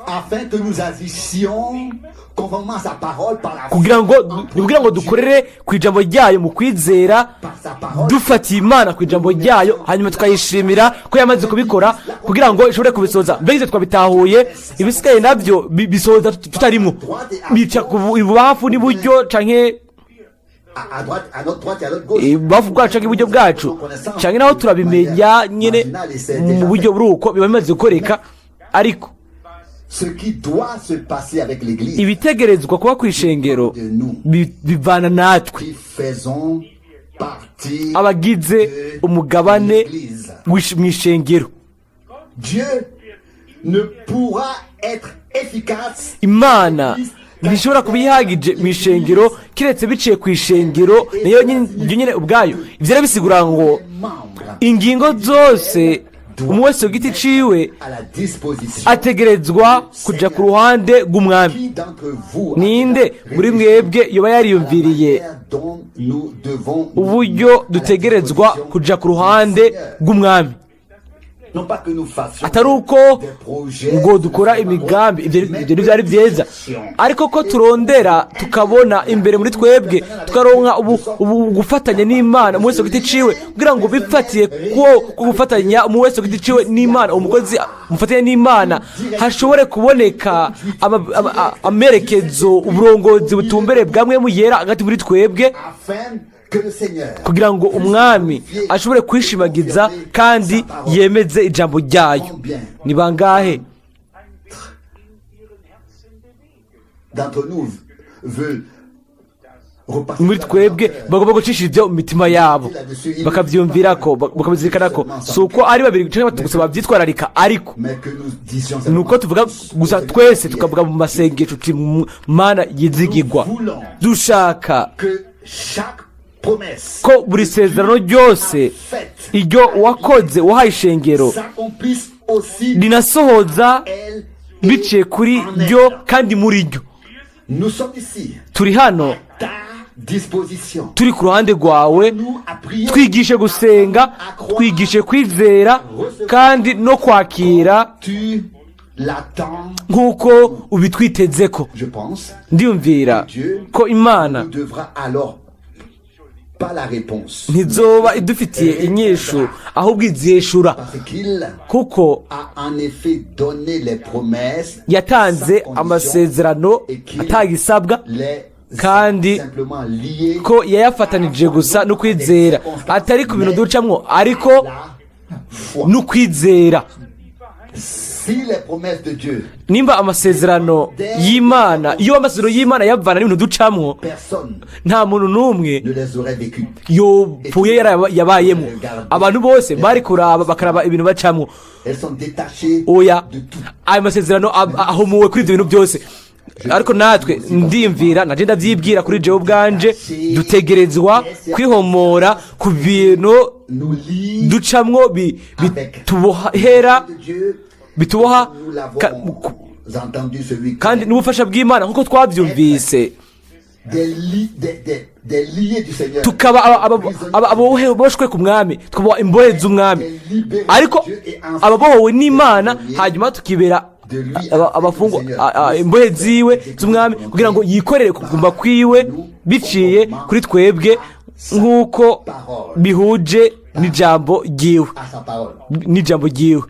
afin que nous agissions conformément à sa parole par la kugira ngo ni kugira ngo dukorere ku ijambo ryayo mu kwizera, par sa parole. Dufatiye Imana ku ijambo ryayo, hanyuma tukayishimira ko yamaze kubikora kugira ngo ishobore kubisohoza. Mbega ibyo twabitahuye? Ibisigaye nabyo bisohoza tutarimo, bica ku ibubamfu n'iburyo canke À droite, à notre droite et à notre gauche. Ibubamfu bwacu canke iburyo bwacu, canke naho turabimenya nyine mu buryo buri uko biba bimaze gukoreka. Ariko Ce qui doit se passer avec l'Église, ibitegerezwa kuba ku ishengero bivana natwe qui faisons partie abagize umugabane l'Église. Mu ishengero. Dieu ne pourra être efficace Imana ntishobora kuba ihagije mu ishengero kiretse biciye ku ishengero nayo nyine, yo nyine ubwayo. Ibyo rero bisigura ngo membre ingingo zose, umwe wese ku giti ciwe, à la disposition. Ategerezwa kuja ku ruhande rw'Umwami. Qui d'entre vous a Ninde muri mwebwe yoba yariyumviriye dont nous devons uburyo dutegerezwa kuja ku ruhande rw'Umwami? Non pas que nous fassions Atari uko des projets, ngo dukora imigambi, ibyo ntibyari byiza, ariko ko turondera tukabona imbere muri twebwe, tukaronka ubu gufatanya n'Imana, umuntu wese ku giti ciwe, kugira ngo bifatiye ko ku gufatanya umuntu wese ku giti ciwe n'Imana, umukozi umufatanya n'Imana, hashobore kuboneka amerekezo, uburongozi butumbere bwamwe mu yera hagati muri twebwe, afin que le Seigneur kugira ngo Umwami ashobore kwishimagiza kandi yemeze ijambo ryayo. Ni bangahe d'entre nous veulent repasser muri twebwe bagomba gucisha ibyo mu mitima yabo, bakabyumvira ko, bakabizirikana ko si uko ari babiri cyangwa batatu gusa babyitwararika, ariko mais que nous disions ni uko tuvuga gusa twese, tukavuga mu masengesho tuti: "Mana yizigirwa, dushaka que chaque promesse ko buri sezerano ryose faite iryo wakoze, wahaye ishengero, s'accomplisse aussi rinasohoza elle biciye kuri ryo kandi muri ryo." Nous sommes ici Turi hano, ta disposition. Turi ku ruhande rwawe. Nous à prier Twigishe gusenga, twigishe kwizera kandi no kwakira tu l'attends, nk'uko ubitwiteze ko. je pense. Ndiyumvira ko Imana Nous devra alors pas la réponse. Ntizoba idufitiye inyishu, ahubwo izishura, Parce qu'il kuko a en effet donné les promesses yatanze sans condition amasezerano et qu'il atagisabwa, les a kandi simplement liées ko yayafatanije gusa no kwizera, atari ku bintu ducamwo, ariko à la foi. no kwizera. Si les promesses de Dieu, Nimba amasezerano y'Imana, iyo amasezerano y'Imana yavana n'ibintu ducamwo, personne nta muntu n'umwe ne les aurait vécues. yopfuye yabayemo. Abantu bose bari kuraba, bakaraba ibintu bacamwo. Elles sont détachées Oya, de tout. ayo masezerano ahumuwe kuri ibyo bintu byose. Ariko natwe, ndiyumvira naje, ndabyibwira kuri jewe ubwanje, dutegerezwa kwihomora ku bintu Nous lie ducamwo bitubohera de Dieu. bituboha Nous l'avons entendu ce week-end. kandi n'ubufasha bw'Imana, nk'uko twabyumvise, Des, li- des liés du Seigneur. tukaba aboboshwe ku Mwami, tukaba imbohe z'Umwami, ariko ababohowe n'Imana, hanyuma tukibera abafungwa, imbohe ziwe z'Umwami, kugira ngo yikorere kugumba kwiwe biciye kuri twebwe, nk'uko bihuje n'ijambo ryiwe, À sa parole. n'ijambo ryiwe.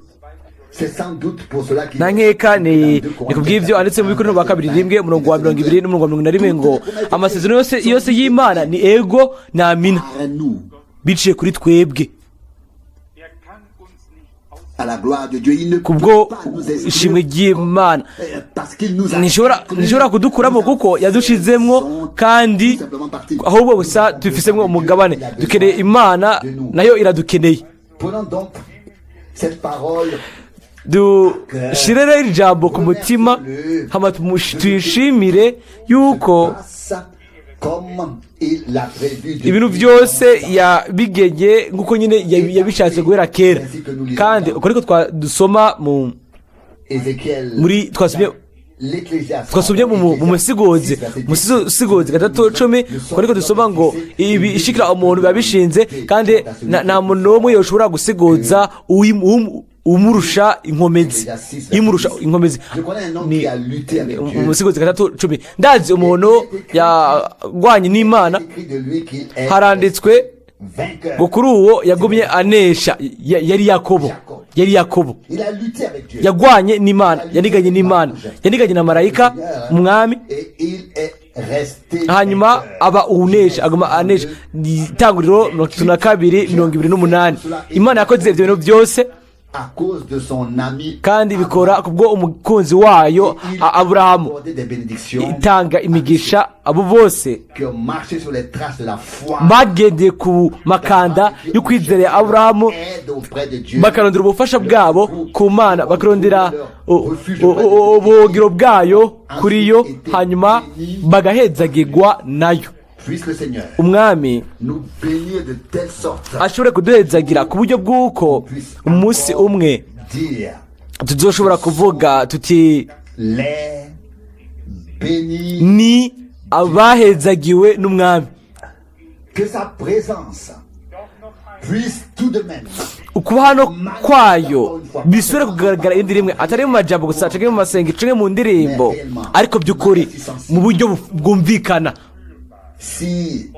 C'est sans doute pour cela qu'il Nta nkeka ni kubw'ibyo anditse mu Bikorinto ba kabiri 1, umurongo wa 20 n'umurongo wa 41 ngo amasezerano yose yose y'Imana ni ego na amina Par nous, biciye kuri twebwe, à la gloire de Dieu. Il ne kubwo peut pas nous exclure ishimwe ry'Imana. Parce qu'il nous a Ntishobora kudukuramo kuko yadushizemwo, kandi ahubwo gusa tubifisemwo umugabane. Dukeneye Imana, nayo iradukeneye. Prenons donc cette parole Dushire rero iri jambo ku mutima, hama tuyishimire yuko passe comme il l'a prévu depuis ibintu byose yabigenye nk'uko nyine yabishatse guhera kera. Kandi uko niko dusoma mu Ézéchiel, muri twasomye l'Ecclésiaste, twasomye mu Musigozi 3:10. Uko niko dusoma ngo ibi ishikira umuntu biba bishinze, kandi nta muntu n'umwe yoshobora gusigoza umurusha inkomezi, imurusha inkomezi. Je connais un homme Ni qui a lutté avec Dieu. Umusigozi 3:10. Ndazi umuntu yagwanye n'Imana, Écrit de lui qu'il est haranditswe vainqueur. ngo kuri uwo yagumye anesha. Yari Yakobo, yari Yakobo. Il a lutté avec Dieu. Yagwanye n'Imana, yaniganye n'Imana, yaniganye na marayika Umwami, Et il est resté hanyuma vainqueur. aba uwunesha, aguma anesha. Ni Itanguriro 32:28. Imana yakoze ibyo bintu byose À cause de son ami kandi bikora kubwo umukunzi wayo Il Aburahamu. accordé des bénédictions Itanga imigisha abo bose qui ont marché sur les traces de la foi bagendeye ku makanda yo kwizera ya Aburahamu, aide auprès de Dieu bakarondera ubufasha bwabo ku Mana, bakarondera ubuhungiro bwayo kuri yo, hanyuma bagahezagirwa nayo. Puisse le Seigneur Umwami nous bénir de telle sorte ashobore kuduhezagira ku buryo bw'uko umunsi umwe dire tuzoshobora kuvuga tuti les bénis, ni abahezagiwe n'Umwami. Que sa présence puisse tout de même Ukuba hano kwayo bisubire kugaragara indi rimwe, atari mu majambo gusa canke mu masengesho canke mu ndirimbo, ariko by'ukuri mu buryo bwumvikana, si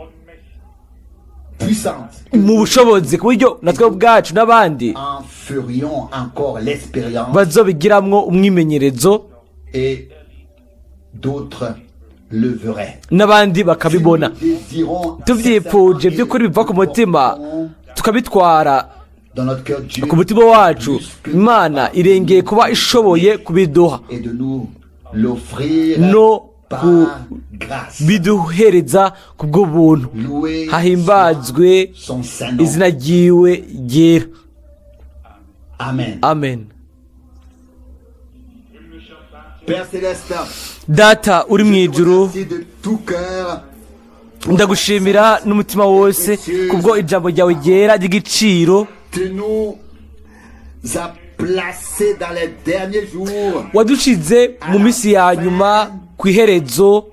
puissante mu bushobozi, ku buryo natwe ubwacu n'abandi en ferions encore l'expérience bazobigiramwo umwimenyerezo, et d'autres le verraient. n'abandi bakabibona. Si nous désirons Tubyipfuje by'ukuri biva ku mutima, tukabitwara dans notre cœur Dieu ku mutima wacu, Imana irengeye kuba ishoboye kubiduha et de nous l'offrir no par grâce. kubiduhereza ku bw'ubuntu. Loué Hahimbazwe son saint nom. izina ryiwe ryera. Amen. Amen. Père céleste, Data uri mu ijuru, merci de tout cœur ndagushimira n'umutima wose kubwo ijambo ryawe ryera ry'igiciro. Tu nous as placés dans les derniers jours Wadushize mu minsi ya nyuma, ku iherezo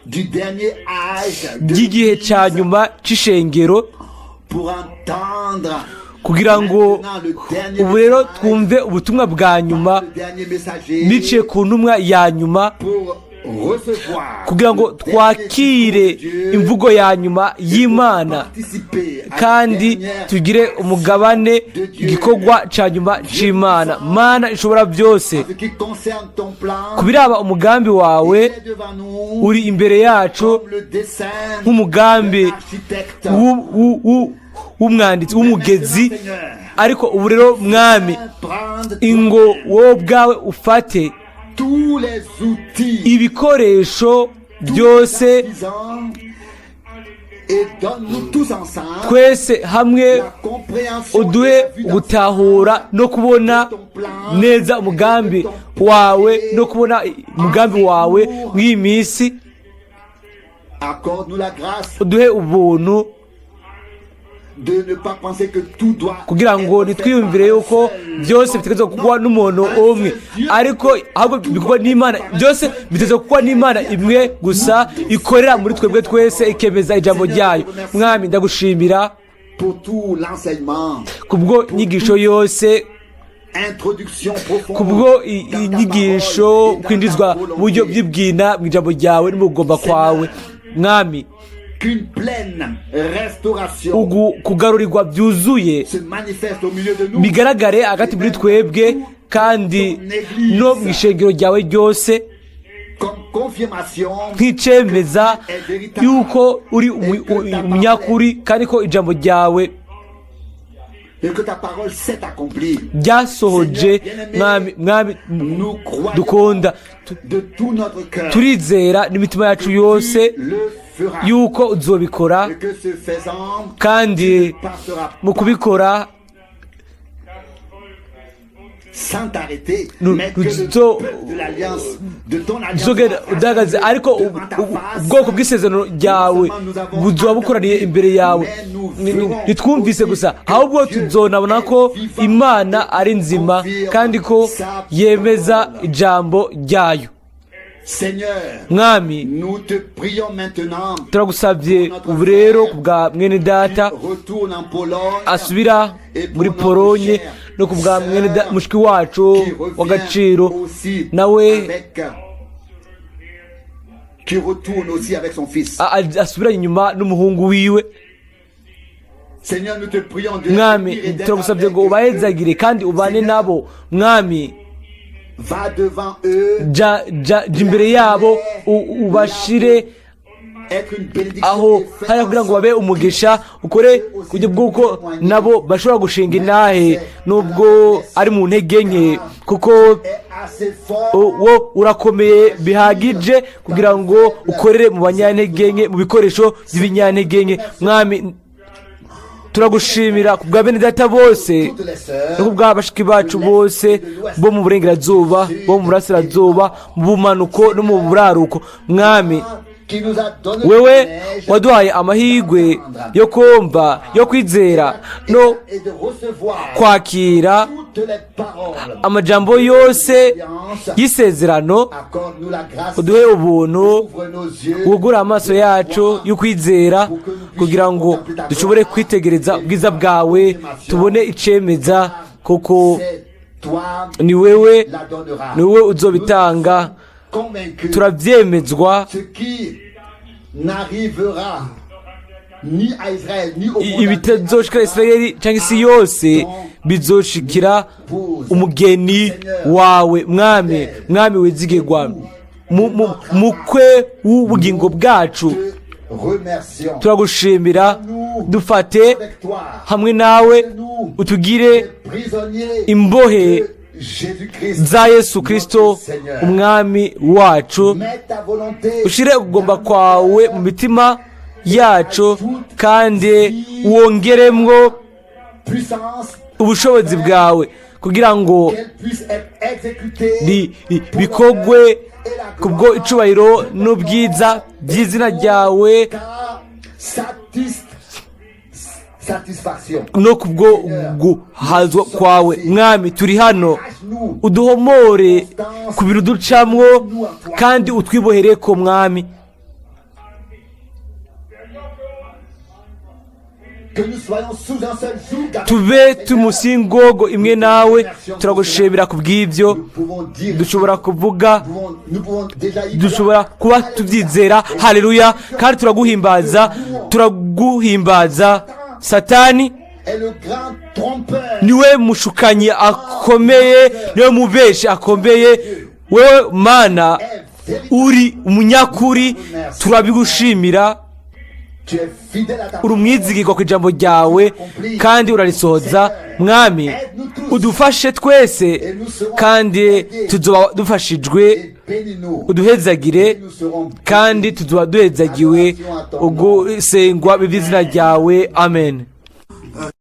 du dernier âge de ry'igihe cya nyuma c'ishengero, pour entendre kugira ngo maintenant le dernier ubu rero message twumve ubutumwa bwa nyuma le dernier messager biciye ku ntumwa ya nyuma, pour recevoir Kugira ngo le dernier twakire discours de Dieu imvugo ya nyuma y'Imana, participer à la kandi dernière tugire umugabane igikorwa cya nyuma c'Imana. Mana ishobora byose, En ce qui concerne ton plan, ku biraba umugambi wawe, il est devant nous uri imbere yacu comme le dessin nk'umugambi d'un architecte. w'umwanditsi w'umugezi. Ariko ubu rero, Mwami, Prendre ingo wowe ubwawe ufate tous les outils, ibikoresho tous byose, les artisans, et donne-nous tous ensemble twese hamwe la compréhension uduhe et la vue d'ensemble gutahura no kubona neza umugambi wawe, no kubona umugambi wawe mw'iyi minsi. Accorde-nous la grâce Uduhe ubuntu de ne pas penser que tout doit kugira ngo être fait ntitwiyumvire par yuko un seul byose bitegerezwa gukorwa n'umuntu umwe, ariko ahubwo bikorwa n'Imana. Byose bitegerezwa gukorwa n'Imana imwe gusa ikorera muri twebwe twese, ikemeza ijambo ryayo. Mwami, ndagushimira pour tout l'enseignement, kubwo inyigisho yose, introduction profonde kubwo dans ta inyigisho, parole et dans kwinjizwa ta mu buryo volonté. bw'ibwina mu ijambo ryawe n'umugomba kwawe, Mwami. Qu'une pleine restauration Kugarurirwa byuzuye se manifeste au milieu de nous bigaragare hagati muri twebwe kandi no mu ishengero ryawe ryose, comme confirmation nk'icemeza yuko uri umunyakuri kandi ko ijambo ryawe et que ta parole s'est accomplie. ryasohoje. Mwami, Mwami Nous croyons dukunda, de tout notre cœur turizera n'imitima yacu yose le feras yuko uzobikora, et que ce faisant, kandi tu ne passeras mu kubikora sans t'arrêter, Nous- mais que nous le disons- peuple de l'alliance, de ton alliance, uzogenda udahagaze, ariko devant ta face, ubwoko bw'isezerano ryawe buzoba bukoraniye imbere yawe. Ntitwumvise gusa, ahubwo tuzonabona ko Imana ari nzima kandi ko yemeza ijambo ryayo. Seigneur, Mwami, nous te prions maintenant, turagusabye ubu rero ku bwa mwene data retourne en Pologne, asubira muri Polonye, no ku bwa mwene mushiki wacu qui revient w'agaciro aussi nawe avec, qui retourne aussi avec son fils. Asubira inyuma n'umuhungu wiwe. Seigneur, nous te prions de Mwami, les bénir et d'être turagusabye ngo avec eux. ubahezagire kandi ubane nabo, Mwami. Va devant eux, Jya imbere yabo, ubashire être une bénédiction aho et fais hariya kugira ngo babe umugisha, ukore ku buryo bw'uko nabo bashobora gushinga intahe nubwo ari mu ntege nke, kuko est assez fort wo urakomeye bihagije kugira ngo ukorere mu banyantege nke, mu bikoresho by'ibinyantege nke. Mwami, turagushimira ku bwa bene data bose toutes les sœurs no ku bwa bashiki bacu bose bo mu burengerazuba, bo mu burasirazuba, mu bumanuko no mu buraruko. Mwami, qui nous a donné wewe le privilège waduhaye amahirwe yo kumva, yo kwizera no et de recevoir kwakira toutes les paroles. amajambo yose y'isezerano. Accorde-nous la grâce, Uduhe ubuntu, ouvre nos yeux wugure amaso yacu y'ukwizera kugira ngo dushobore kwitegereza ubwiza bwawe, tubone icemeza, kuko c'est toi ni wewe, la donneras. ni wowe uzobitanga. Convaincus Turabyemezwa. ce qui n'arrivera ni à Israël ni au monde entier Ibitazoshikira Isirayeli cyangwa isi yose bizoshikira umugeni wawe. Mwami, Mwami wizigirwa, mukwe w'ubugingo bwacu, te remercions. turagushimira. Dufate Avec toi, hamwe nawe, utugire prisonniers imbohe de Jésus-Christ, za Yesu Kristo notre Seigneur. Umwami wacu. Mets ta volonté Ushire ukugomba kwawe mu mitima yacu kandi wongeremwo puissance ubushobozi bwawe kugira ngo qu'elle puisse être exécutée bikorwe kubwo icubahiro n'ubwiza by'izina ryawe ta satisfaction. no kubwo guhazwa kwawe. Mwami, turi hano, uduhomore ku bintu ducamwo kandi utwibohere ko, Mwami. Que nous soyons sous un seul joug avec Tube turi munsi y'ingogo imwe nawe. Turagushimira ku bw'ibyo. Nous pouvons dire, Dushobora kuvuga, nous pouvons déjà y dushobora kuba tubyizera. Haleluya! Kandi turaguhimbaza, turaguhimbaza. Satani est le grand trompeur. Niwe mushukanyi akomeye, niwe mubeshi akomeye. Wewe Mana uri umunyakuri, turabigushimira. Tu es fidèle à ta Uri umwizigirwa ku ijambo ryawe kandi urarisohoza. Mwami, udufashe twese kandi tuzoba dufashijwe. Et bénis-nous. Uduhezagire Nous serons bénis. kandi tuzoba duhezagiwe. Ugusengwa biva izina ryawe. Amen.